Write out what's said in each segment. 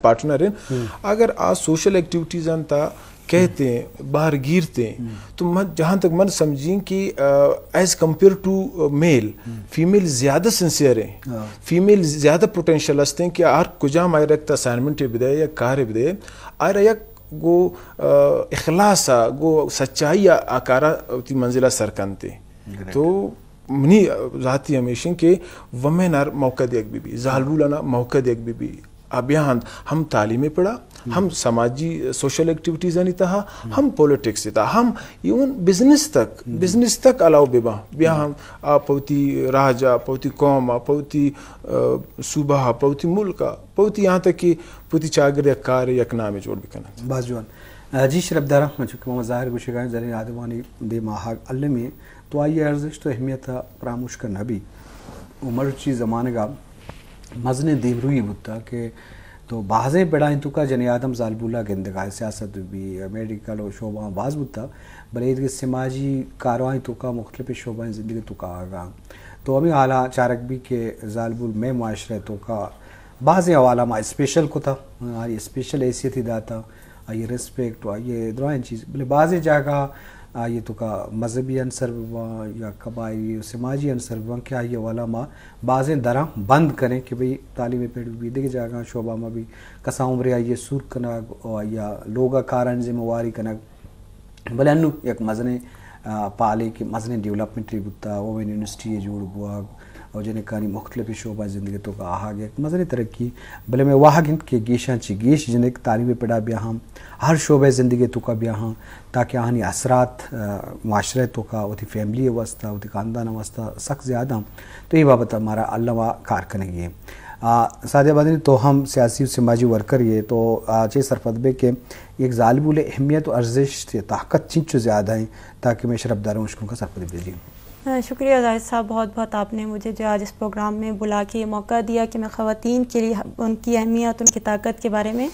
پارٹنر ہیں، اگر آ سوشل ایکٹیویٹیز انت، کہتے ہیں، باہر گیرتے ہیں، تو من، جہاں تک من سمجھیں کہ ایز کمپیئر ٹو میل، فیمیل زیادہ سنسیئر ہیں، فیمیل زیادہ پوٹینشل ہستے ہیں کہ ہر کجام آئرا یک اسائنمنٹ بدے یا کار بدے، آئرا یک گو اخلاص گو سچائی آ کارا وتی منزلہ سر کنتے. تو منی ذاتی ہمیشیں کہ ومن آر موقع دیگ بی بی، زالبولانا موقع دیگ بی بی. آ بیاہند ہم تعلیمی پڑا، ہم سماجی سوشل ایکٹیویٹیز آنی تہا، ہم پولیٹکس تہا، ہم ایون بزنس تک، بزنس تک الاؤ ببا. بیاہند آ پوتی راج آ، پوتی قوم آ، پوتی صوبہ آ، پوتی ملک آ، پوتی یہاں تک کہ پوتی چاگرد یک کار یک نام جوڑ بکنن. باز جوان. جی شرف دارا، چونکہ محمد ظاہر گوشگا زرین آدمانی دیم آہگ المی تو آئی ارزشت و اہمیت فراموش کن نبی. و مروچی زمانگا مزنیں دیمروئی بوتا کہ تو بازیں پڑائیں توکا جنی آدم زالبولا گندگا، سیاست بی، میڈیکل و شعبہ باز بوتا، بلے ایدگہ سماجی کاروائی توکا مختلف شعبہ زندگی توکا آگا. تو ہمیں حالا چارگ بی کہ زالبول میں معاشرہ توکا بازیں حوالہ ما اسپیشل کتا، آئی اسپیشل حیثیتی داتا، آئی ریسپیکٹ و آئی درائیں چیز. بلے بازیں جاگہ آئی توکا مذہبی عنصر بباں یا قبائلی و سماجی عنصر بباں کہ آئی حوالہ ما بازیں دراں بند کریں کہ بھئی تعلیم پڑ بی، دگہ جاگہ شعبہ ما بی، کسا عمرے آئی سور کنگ و آئی لوگا کارانی ذمہ واری کنگ. بلے انو یک مزنیں پالے کہ مزنیں ڈیولپمنٹ بوتا، اوون یونیورسٹی جوڑ بوگ، اور جنکانی مختلف شعبہ زندگی توکا آہگ یک مزنیں ترقی. بلے میں واہگ انت کہ گیشاں چی گیش جنک تعلیم پڑا بیاہاں، ہر شعبہ زندگی توکا بیاہاں، تاکہ آہانی اثرات معاشرہ توکا، وتی فیملی واسطہ، وتی خاندان واسطہ سک زیادہ. تو یہ بابت ہمارا اللہ کار کنگی ہے. سعدیہ بادینی، تو ہم سیاسی و سماجی ورکر یہ، تو چے سرپد بے کہ یک زالبول اہمیت و ارزشت یا طاقت چنچو زیادہ ہیں، تاکہ میں شرف داروں اشکوں کا سرپد بے جی. شکریہ زاہد صاحب، بہت بہت آپ نے مجھے جو آج اس پروگرام میں بلا کے یہ موقع دیا کہ میں خواتین کے لیے ان کی اہمیت، ان کی طاقت کے بارے میں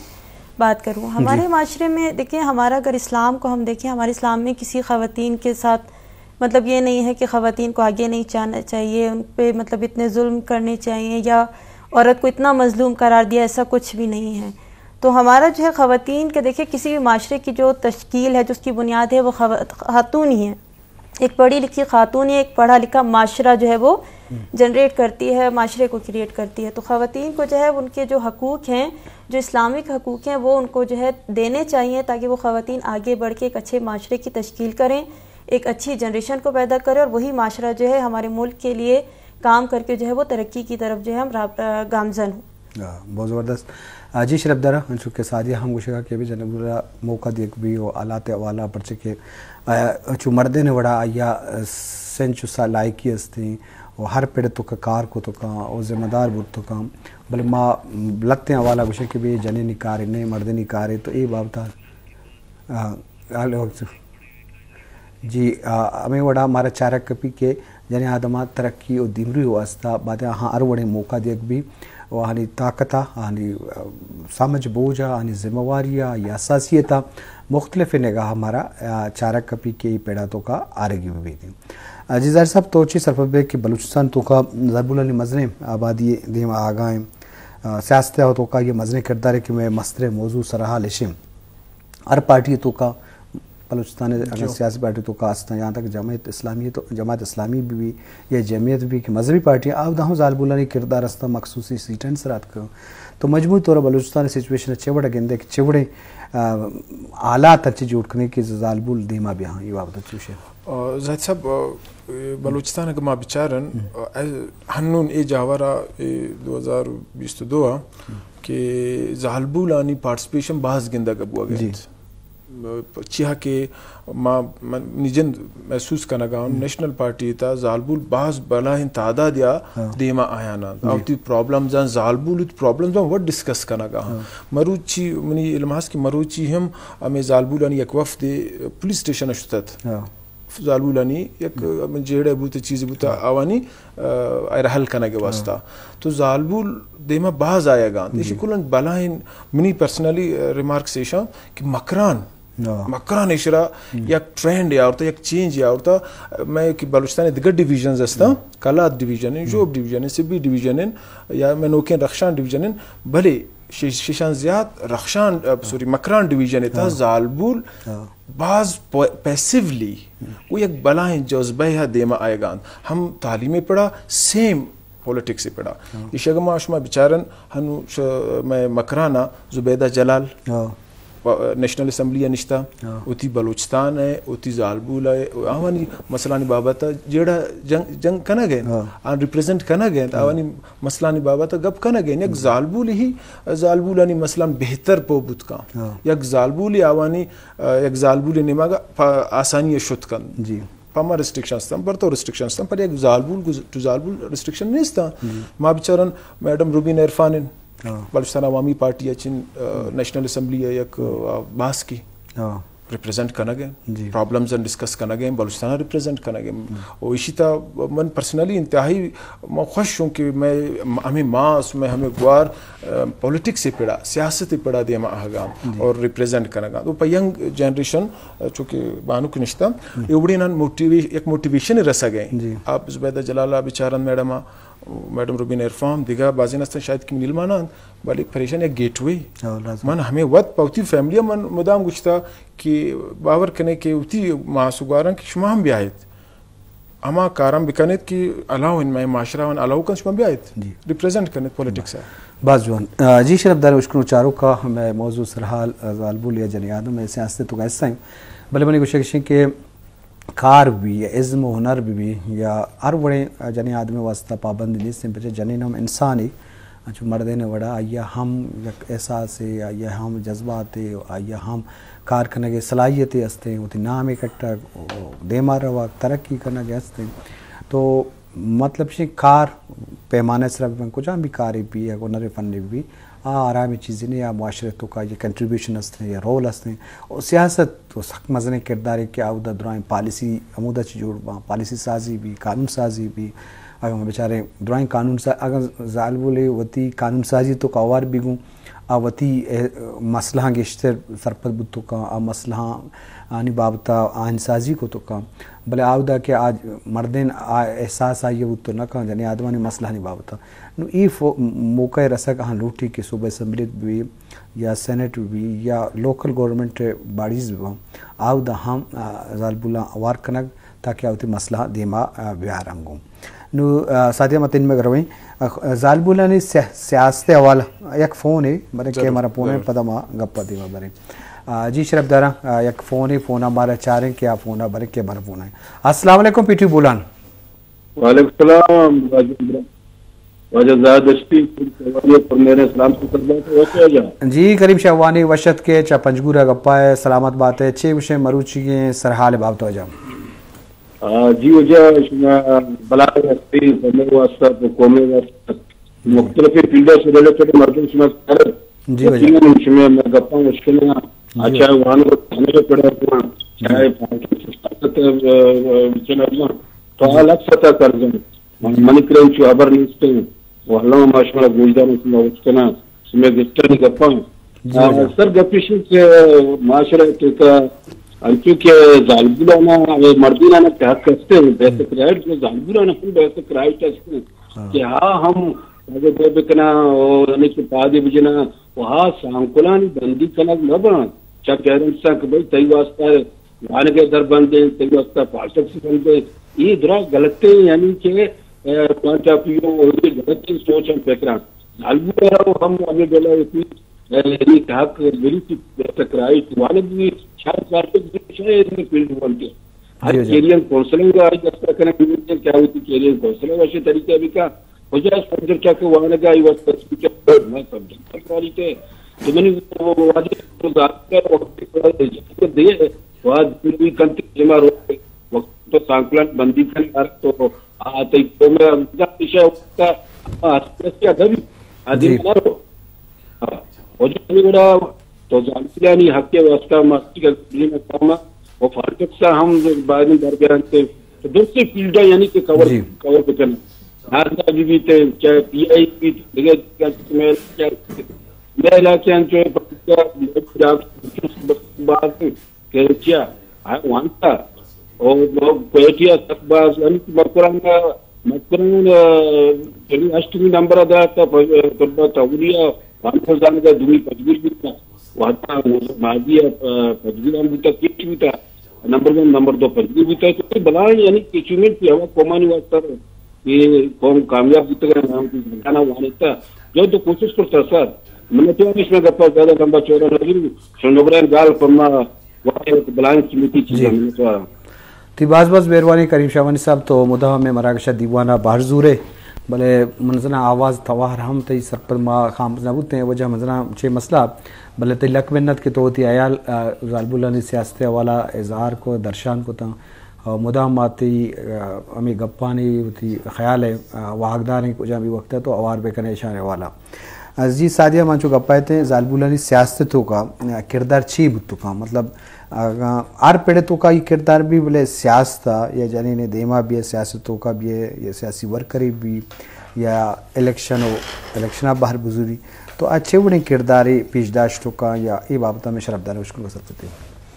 بات کروں. ہمارے معاشرے میں دیکھیں، ہمارا اگر اسلام کو ہم دیکھیں، ہمارے اسلام میں کسی خواتین کے ساتھ، مطلب، یہ نہیں ہے کہ خواتین کو آگے نہیں جانا چاہیے، ان پہ، مطلب، اتنے ظلم کرنے چاہیے یا عورت کو اتنا مظلوم قرار دیا، ایسا کچھ بھی نہیں ہے. تو ہمارا جو ہے خواتین کے، دیکھیں، کسی بھی معاشرے کی جو تشکیل ہے، جو اس کی بنیاد ہے، وہ خوا-، خاتون ہی ہے. ایک پڑھی لکھی خاتون یا ایک پڑھا لکھا معاشرہ جو ہے وہ جنریٹ کرتی ہے، معاشرے کو کریئیٹ کرتی ہے. تو خواتین کو جو ہے ان کے جو حقوق ہیں، جو اسلامک حقوق ہیں، وہ ان کو جو ہے دینے چاہیے، تاکہ وہ خواتین آگے بڑھ کے ایک اچھے معاشرے کی تشکیل کریں، ایک اچھی جنریشن کو پیدا کریں اور وہی معاشرہ جو ہے ہمارے ملک کے لیے کام کر کے جو ہے وہ ترقی کی طرف جو ہے ہم را-، گامزن ہوں. بہت زبردست. جی شرف دارا، انچو کہ سعدیہ ہم گوشگا کہ ابھی جنگورا موقع دیگ بی و حالات حوالہ پرچہ کہ چو مردین وڑا آیا سنچ و سا لائقی استیں و ہر پڑ توکا کار کو توکا و ذمہ دار بوت توکا. بلے ما لتیں حوالہ گوشے کہ بے جنینی کارے نے، مردینی کارے، تو اے بابتا جی، ہمیں وڑا مارا چارگ کپی کہ جنی آدما ترقی و دیمروی واسطہ باید آہاں ہر وڑیں موقع دیگ بی و آہانی طاقت، آہانی سمجھ بوجھ، آہانی ذمہ واری، آہانی حساسیت، مختلف نگاہ مارا چارگ کپی کہ ای پیڑا توکا آرگی ببیت. جی ظاہر صاحب، تو چی سرپد بے کہ بلوچستان توکا زالبولانی مزنیں آبادی دیم آگاہیں، سیاست توکا یہ مزنیں کردار ہے کہ میں مستر موضوع سرحال اشیں. ہر پارٹی توکا بلوچستان اگر سیاسی پارٹی توکا استاں، یہاں تک جماعت اسلامی تو، جماعت اسلامی بھی، بھی یا جمعیت بھی کہ مذہبی پارٹی، آ داں زالبولانی کردار استاں مخصوصی سیٹن سرات کن. تو مجموعی طور بلوچستان سچویشن چے وڑا گندے کہ چے وڑے حالات چے جوڑ کنے کہ زالبول دیما بیاہاں، یہ بابت چوشے؟ زاہد صاحب، بلوچستان اگر ما بچارن، ہنون اے جاورا، دو ہزار بیست و دو کہ زالبولانی پارٹیسپیشن باز گندگ بوگ ء انت. چیا کہ ما، من نی جند محسوس کنگا ہوں، نیشنل پارٹی تا زالبول باز بلاہیں تعداد یا دیما آیانا. آ وتی پرابلمز آں، زالبول وتی پرابلمز آں وت ڈسکس کنگا ہوں. مروچی منی علم ہست کہ مروچی ہم ہمیں زالبولانی یک وفد پولیس اسٹیشن شتت. زالبولانی یک جیڑہ بوت، چیزے بوت، آوانی آئرا حل کنگ واسطہ. تو زالبول دیما باز آیگا انت. ایشی کلن بلاہیں منی پرسنلی ریمارکس ایشاں کہ مکران، مکران ایشرا یک ٹرینڈ یا آورتا، یک چینج یا آورتا. میں کہ بلوچستان دگہ ڈویژنز ہستاں، کلات ڈویژن ہیں، ژوب ڈویژن ہیں، سبی ڈویژن ہیں، یا میں نوکیں رخشان ڈویژن ہیں، بلے شش- ششان زیات رخشان، ا، سوری، مکران ڈویژن ءِ تہا زالبول باز پ-، پیسیولی گوں یک بلاہیں جذبہ ءَ دیما آیگا انت۔ ہم تعلیم ءِ پڑا، سیم پولیٹکس ءِ پڑا۔ ایش اگہ ما شما بچارن، ہنو ش-، مئے مکران ءَ زبیدہ جلال، نیشنل اسمبلی ءَ نشتہ، وتی بلوچستان ءَ، وتی زالبول ءَ، آوانی مسئلانی بابت ءَ جیڑہ جنگ، جنگ کنگ ءَ انت، آن ریپریزنٹ کنگ ءَ انت، آوانی مسئلانی بابت ءَ گپ کنگ ءَ انت۔ یک زالبول ہی، زالبولانی مسئلہ بہتر پوہ بوت کن۔ یک زالبول آوانی، ا، یک زالبول نیمگ ءَ پہ آسانی ءَ شت کن۔ پہ ما ریسٹرکشن استن، پر تو ریسٹرکشن استن، پر یک زالبول گز-، تو زالبول ریسٹرکشن نیستن۔ ما بچارن میڈم روبین عرفان انت، بلوچستان عوامی پارٹی ءَ چین، ا، نیشنل اسمبلی ءَ یک، ا، باسکی ریپریزنٹ کنگ ءَ، پرابلمز ڈسکس کنگ ءَ، بلوچستان ءَ ریپریزنٹ کنگ ءَ۔ و ایشی تا من پرسنلی انتہائی ما خوش ہوں کہ میں ہمیں ماس، میں ہمیں گوار، ا، پولیٹکس ءِ پڑا، سیاست ءِ پڑا دیما آہگا اور ریپریزنٹ کنگا۔ تو پہ ینگ جنریشن، ا، چونکہ بانک نشتہ، اے وڑی نان موٹیوی-، یک موٹیویشن رسگ ءَ۔ آپ زبیدہ جلال ءَ بچارن میڈم ءَ، میڈم روبین عرفان، دگہ بازیں استن شاید کہ نیلمان انت، بلے پریشان یک گیٹ وے۔ من ہمیں وقت پہ وتی فیملی ءَ من مدام گوشتا کہ باور کنے کہ وتی ماس و گوارن کہ شما ہم بیایت، ہما کارم بکنیت کہ الاؤ ان مئے معاشرہ ان الاؤ کن، شما بیایت، ریپریزنٹ کنیت پولیٹکس ءَ۔ باز جوان۔ ا، جی شرف دار اشکنو چاروکا، مئے موضوع سرحال، ا، زالبول یا جنی آدم ءِ سیاست تو گیسا ہیں۔ بلے منی گوشگ اش کہ کار بی یا ازم و ہنر بی بی یا ہر وڑیں جنین آدمی واسطہ پابندی نیست، پرچہ جنین ہم انسانی انچو مردین وڑا آئی ہم یک احساسے، آئی ہم جذباتے، آئی ہم کار کنگے صلاحیتے ہستیں، وتی نامے کٹگ، دیما روگ، ترقی کنگے ہستیں۔ تو مطلب شی کار پیمانے سرا بی، کجام بھی کارے بی یا ہنر فنی بی، آ آرامی چیزی نے، یا معاشرے توکا یہ کنٹریبیوشن ہستیں یا رول ہستیں۔ اور سیاست تو سک مزنیں کردارے کہ آودا درائیں پالیسی ہمودا چی جوڑ باں، پالیسی سازی بی، قانون سازی بی۔ اگر ما بچاریں درائیں قانون سا-، اگر زالبولے وتی قانون سازی توکا ہوار بی گوں، آ وتی، اے، مسئلہاں گیشتر سرپد بوتو کاں، آ مسئلہاں آنی بابتا آہن سازی کو تو کاں۔ بلے آودا کہ آج مردین آ احساس آئی بوتو نہ کاں، جنی آدمانی مسئلہانی بابتا۔ نو ای فو-، موقع رسگ آہاں لوٹی کہ صوبہ اسمبلی بی، یا سینٹ بی یا لوکل گورنمنٹ باڈیز بی، آودا ہم، آ، زالبولاں اوار کنگ تاکہ آ وتی مسئلہ دیما، آ، بیارن گوں۔ نو، آ، ساتھی ما تین میں گرویں، آ، زالبولانی سیا-، سیاست حوالہ یک فون ہے، بلے کہ ضرور، مارا فون ہے، ضرور۔ پدا ما گپا دیما بریں۔ آ، جی شرف داراں، آ، یک فون ہے، فونا مارا چاریں کہ آ فونا بریں کہ مارا فون ہے۔ السلام علیکم پی ٹی بولان۔ وعلیکم السلام، واجہ عمران۔ واجہ زاہد اشتی، پر میرے سلام سے سر بات ہے، اوکے واجہ۔ جی کریم شاہ وانی وشت کے چا پنجگورا گپا ہے، سلامت بات ہے، چے گوشے مروچی کے سرحال بابت واجہ۔ آ، جی واجہ، شما بلائے ہستی، پمے واسطہ، تو قومے واسطہ، مختلف فیلڈا سے ریلیٹڈ مردم شما سارے جی واجہ۔ یقیناً شما میں گپاں مشکل ہیں، جی۔ اچھا، وہاں کو کھانے کے پڑے ہیں، جی۔ چاہے پارٹی سے سیاست، آ، آ، چنا جان۔ تو جی۔ الگ سطح کر دیں۔ من، جی۔ منی کرے چو خبر نیست ہیں۔ و علامہ ما شما گوشدار شما وقت کنا، شما گفتانی گپاں۔ جی، آ، جی۔ سر گپش کہ معاشرہ تو کا انچو کہ زالبولانا، مردینانا کہ حق ہستے ہیں، بیسک رائٹ، زالبولانا ہم بیسک رائٹ ہستے ہیں۔ ہاں۔ کہ ہا ہم اگر دے بکنا، او یعنی کہ پادے بجنا، و ہا سانکلانی بندی کنگ نہ بنا۔ چا پیرنٹس کہ بھئی تئی واسطہ وانگ ء در بندیں، تئی واسطہ پالٹکس بندیں۔ اے درا غلطیں، یعنی کہ، اے، پوائنٹ آف ویو، اور اے غلطیں سوچ ہم فکراں۔ زالبول ء ہم ہمیں بلا ہوتی، اے، یعنی کہ حق ملی کی بیسک رائٹ وانگ بھی شاید پالٹکس بھی شاید فیلڈ بنتے۔ ہر جی، جی۔ کیرین کونسلنگ آئی دستا کنگ بھی کیا ہوتی، کیرین کونسلنگ ویسے طریقہ بھی کا۔ کجا سبجیکٹ چا کہ وانگا ای وقت سبجیکٹ نہ سبجیکٹ کوالیٹی۔ تو منی واجہ تو ذات کا وقت دے واد بھی کنتے جما رو وقت تو سانکلان بندی کن کر تو آتے تو میں پیشہ وقت آستے ادبی ادبی جی۔ مارو۔ ہاں۔ واجہ بڑا تو زانتی یعنی حق کے واسطہ مستی کا دین کام و پالیٹکس ہم بارے درگران تے تو درست فیلڈ یعنی کہ کور جی۔ کور بکن۔ نازا بی بیت، چاہے پی آئی بی بیت، دگہ چاہے میں، چاہے میں علاقے ہیں، چاہے پکا، باز کہ کیا، ہاں، وانتا۔ اور کوئٹہ سک باز، یعنی کہ مکران، مکران، آ، یعنی ہشتمی نمبر ادا تا، تربت اولیاء، پانچ سال زانگ ء دومی پجگیر بیتا، و حتی ماضی ء، ا، پجگیر ہم بیتا، کیچ بیتا، نمبر ون، نمبر دو پجگیر بیتا، تو اے بلاہیں یعنی اچیومنٹ کہ ہما قومانی واسطہ کہ قوم کامیاب بیتگ ء، ہم زمانہ وانیتا، جو تو کوشش کرتا سر، من تو ہمیش میں گپا زیادہ لمبا چوڑا نہ کروں، شنگبران گال پما واقعی ایک بلاہیں قیمتی چیز جی۔ ہے، من تو تئی باز باز مہربانی کریم شاہوانی صاحب، تو مدام ہمے مراگش ء دیوان ء بہر زورے، بلے من زاناں آواز توار ہم تئی سرپد ما خام نہ بوتیں، وجہ من زاناں چے مسئلہ، بلے تئی لک منت کہ تو وتی حیال، آ، زالبولانی سیاست ء حوالہ اظہار کو، درشان کو تاں، آ، مدام ما تئی، آ، ہمے گپانی وتی خیال ء، آ، واہگدار ایں، کجام بھی وقت ء تو اوار بہ کنے ایشانی حوالہ۔ جی سعدیہ، من چو گپ ء اتیں، زالبولانی سیاست ء توکا کردار چی بوت کنت؟ مطلب، اگاں ہر پڑ ء توکا اے کردار بی، بلے سیاست ء یا جنین ء دیما بی، سیاست ء توکا بی، یا سیاسی ورکرے بی، یا الیکشن و الیکشن ء بہر بزوری، تو آ چے وڑیں کردارے پیش داشت کنت یا اے بابت ء ہمے شرفدار ء اشکن گوست اتیں؟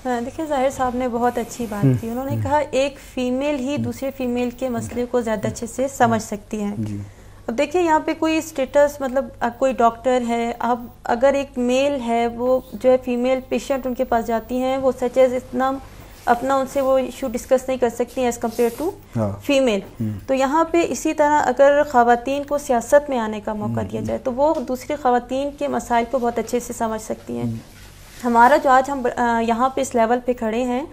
ہاں، دیکھیں، ظاہر صاحب نے بہت اچھی بات ہم۔ کی۔ انہوں نے ہم۔ کہا، ایک فیمیل ہی ہم۔ دوسرے فیمیل کے مسئلے کو زیادہ اچھے سے سمجھ ہم۔ سکتی ہے۔ جی۔ اب دیکھیں، یہاں پہ کوئی اسٹیٹس، مطلب، آ، کوئی ڈاکٹر ہے، اب اگر ایک میل ہے، وہ جو ہے فیمیل پیشنٹ ان کے پاس جاتی ہیں، وہ سچ ایز اتنا اپنا ان سے وہ ایشو ڈسکس نہیں کر سکتی ہیں ایز کمپیئر ٹو ہاں۔ فیمیل۔ ہم۔ تو یہاں پہ اسی طرح اگر خواتین کو سیاست میں آنے کا موقع ہم، دیا ہم۔ جائے تو وہ دوسری خواتین کے مسائل کو بہت اچھے سے سمجھ سکتی ہیں۔ ہم۔ ہمارا جو آج ہم، آ، یہاں پہ اس لیول پہ کھڑے ہیں،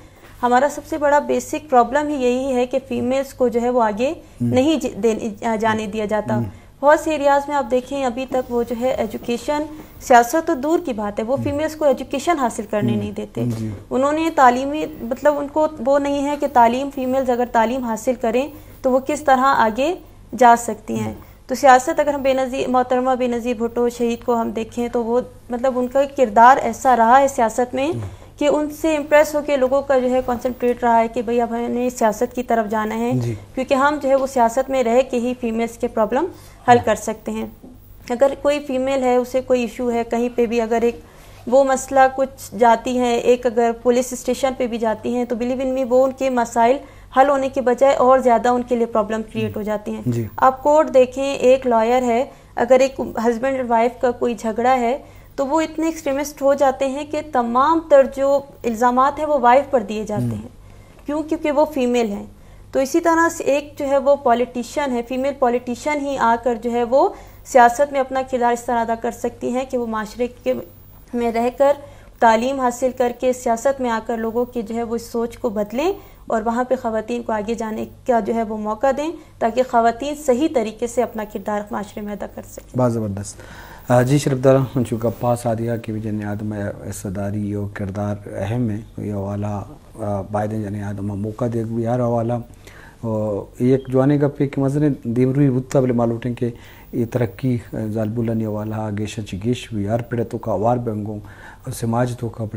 ہمارا سب سے بڑا بیسک پرابلم ہی یہی ہے کہ فیمیلز کو جو ہے وہ آگے ہم۔ نہیں ج-، دینے، آ، جانے دیا جاتا۔ ہم۔ بہت سے ایریاز میں آپ دیکھیں، ابھی تک وہ جو ہے ایجوکیشن، سیاست تو دور کی بات ہے، وہ ہم۔ فیمیلز کو ایجوکیشن حاصل کرنے ہم۔ نہیں دیتے۔ جی۔ انہوں نے تعلیمی، مطلب، ان کو وہ نہیں ہے کہ تعلیم، فیمیلز اگر تعلیم حاصل کریں تو وہ کس طرح آگے جا سکتی ہیں۔ ہم۔ تو سیاست اگر ہم بینظیر، محترمہ بینظیر بھٹو شہید کو ہم دیکھیں تو وہ، مطلب، ان کا کردار ایسا رہا ہے سیاست میں ہم۔ کہ ان سے امپریس ہو کے لوگوں کا جو ہے کانسنٹریٹ رہا ہے کہ بھئی اب ہمیں سیاست کی طرف جانا ہے، جی۔ کیونکہ ہم جو ہے وہ سیاست میں رہ کے ہی فیمیلز کے پرابلم حل کر سکتے ہیں۔ اگر کوئی فیمیل ہے، اسے کوئی ایشو ہے کہیں پہ بھی، اگر ایک وہ مسئلہ کچھ جاتی ہے، ایک اگر پولیس اسٹیشن پہ بھی جاتی ہیں تو بلیو ان می وہ ان کے مسائل حل ہونے کے بجائے اور زیادہ ان کے لیے پرابلم کریئٹ ہو جاتی ہیں۔ جی۔ آپ کورٹ دیکھیں، ایک لائر ہے، اگر ایک ہسبینڈ اور وائف کا کوئی جھگڑا ہے تو وہ اتنے ایکسٹریمسٹ ہو جاتے ہیں کہ تمام تر جو الزامات ہیں وہ وائف پر دیے جاتے ہم۔ ہیں۔ کیوں؟ کیونکہ وہ فیمیل ہیں۔ تو اسی طرح سے ایک جو ہے وہ پولیٹیشن ہے، فیمیل پولیٹیشن ہی آ کر جو ہے وہ سیاست میں اپنا کردار اس طرح ادا کر سکتی ہیں کہ وہ معاشرے کے میں رہ کر، تعلیم حاصل کر کے، سیاست میں آ کر لوگوں کی جو ہے وہ سوچ کو بدلیں اور وہاں پہ خواتین کو آگے جانے کا جو ہے وہ موقع دیں، تاکہ خواتین صحیح طریقے سے اپنا کردار معاشرے میں ادا کر سکیں۔ بہت زبردست۔ آ، جی شرفدار، انچو گپا سعدیہ کہ جنین آدم ء حصہ داری و کردار اہم ہے، یہ حوالہ، آ، باید جنین آدم ء موقع دیگ بھی ہر حوالہ۔ و یک جوانیں گپے کہ مزنیں دیمروی بوتا، بلے ما لوٹیں کہ اے ترقی، آ، زالبولانی حوالہ گیشاں چہ گیش بی، ہر پڑ ء توکا ہوار بنگوں، سماج توکا پرچہ